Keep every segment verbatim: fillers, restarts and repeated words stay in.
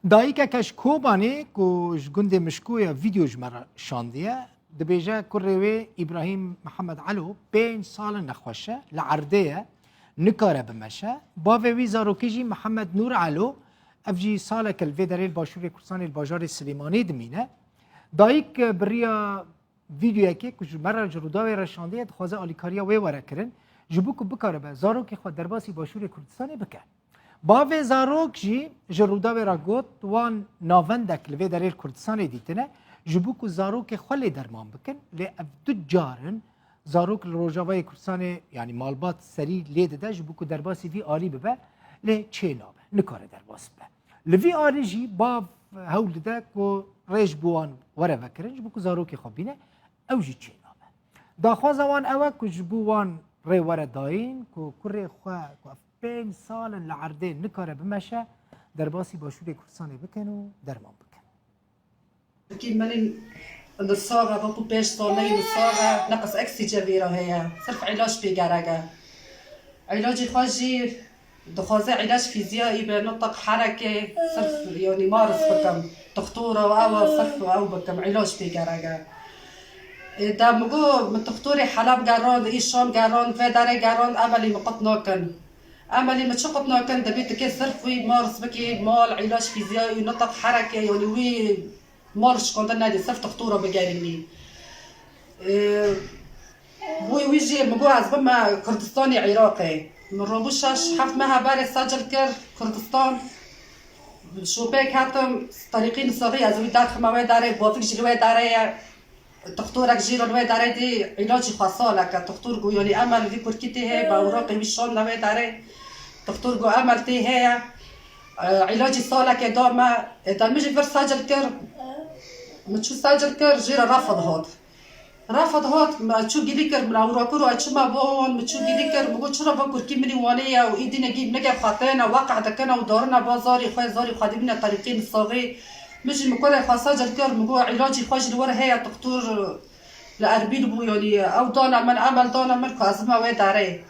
Dayikeke ji Kobanê ku ji gundê Mişkoya vîdeo ji me re şandiye, dibêje kurê wê Îbrahîm Mihemed Elo pênc sal in nexweş e, li erdê ye, nikare bimeşe. Bavê wî zarokî jî Mihemed Nûr Elo, ev jî saleke li vê derê li Başûrê Kurdistanê li bajarê Silêmaniyê dimîne. Dayik, e, bi riya vîdeoyekê ku ji me re ji Rûdawê re şandiye, dixwaze alîkariya wê were kirin, ji bo ku bikaribe zarokê xwe derbasî Başûrê Kurdistanê bike. Bavê zarok jî ji Rûdawê re got, wan navendek li vê derê li Kurdistanê dîtine, ji bo ku zarokê xwe lê derman bikin, lê ev du car in zarok li Rojavayê Kurdistanê, yanî malbat serî lê dide, ji bo ku derbasî vî alî bibe, lê çê nabe, nikare derbas bibe. Li vî alî jî bav hewl dide ku rê ji bo wan were vekirin, ji bo ku zarokê xwe bîne, ew jî çê nabe. Daxwaza wan ew e ku ji bo wan rê were dayîn ku kurê xwe ku ev pênc sal in li erdê nikare bimeşe, derbasî Başûrê Kurdistanê bikin û derman bikin. Kî menî li sax e, wekû pênc sal neyê li sax e, neqis eksîje vîra heye. Sirf îlaç pê gerek e. Îlacê xwe jî dixwaze îlaç fîziyayî be, nutiq, hereke, sirf, yanî, maris bikim. Dixtora û ew, sirf ew bikim, îlaç pê gerek e. Ê, de min got, min dixtorê Heleb gerand, î Şam gerand, vê derê gerand, emelî min qut nakin. Emelî min çi qut nakin, dibê tikê sirf wî maris bikî, mal, îlaç fîziyayî, nutiq, hereke, yanî wî mal şikandin nedî, sirf dixtora bigerînî. Ê, Bo wî jî min got ez bime Kurdistanê Iraqê. Min robû şeş heft meha berê secil kir Kurdistan. Şopeyek hatim, Terîqî Nisaxî, ez wî derxime wê derê, bavik jî li wê derê ye. Dixtorek jî li wê derê dî îlacî xwe saleke. Dixtor got, yanî emel vî kurkî tê heye, be Iraqê wî şande wê derê. Dixtor got emel tê heye. E, îlacî saleke da me. E, de min jî vir secil kir. Min çû secil kir, jê re refid hat. Refid hat, me çû gilî kir, min ewro kir û ez çûme bo wan, min çû gilî kir, min got, çira va kurkî min ê wanê ye û êdî negî nike xwe têne, weqe dikine û darine ba zarê xwe, zarê xwe dibîne Terîqî Nisaxî. Min jî min kurê xwe secil kir, min got, îlacî xwe jî li wir heye, dixtor li Erbîl bû, yanî ew dane min, emel dane min ku ez bime wê derê.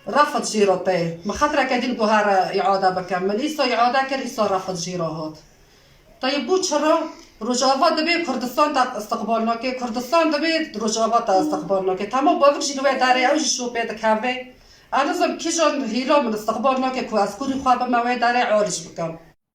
Refid jê re tê. Min xetreke din guhere îade bikim. Min îsa îade kir, îsa refid jê re hat. Tayê bû çira Rojava dibê Kurdistan te istiqbal nake, Kurdistan dibê Rojava te istiqbal nake. Tema bavik jî li wê derê, ew jî şopê dikeve. Ez nizim kîjan hîla min istiqbal nake ku ez kurî xwe bime wê derê alîş bikim.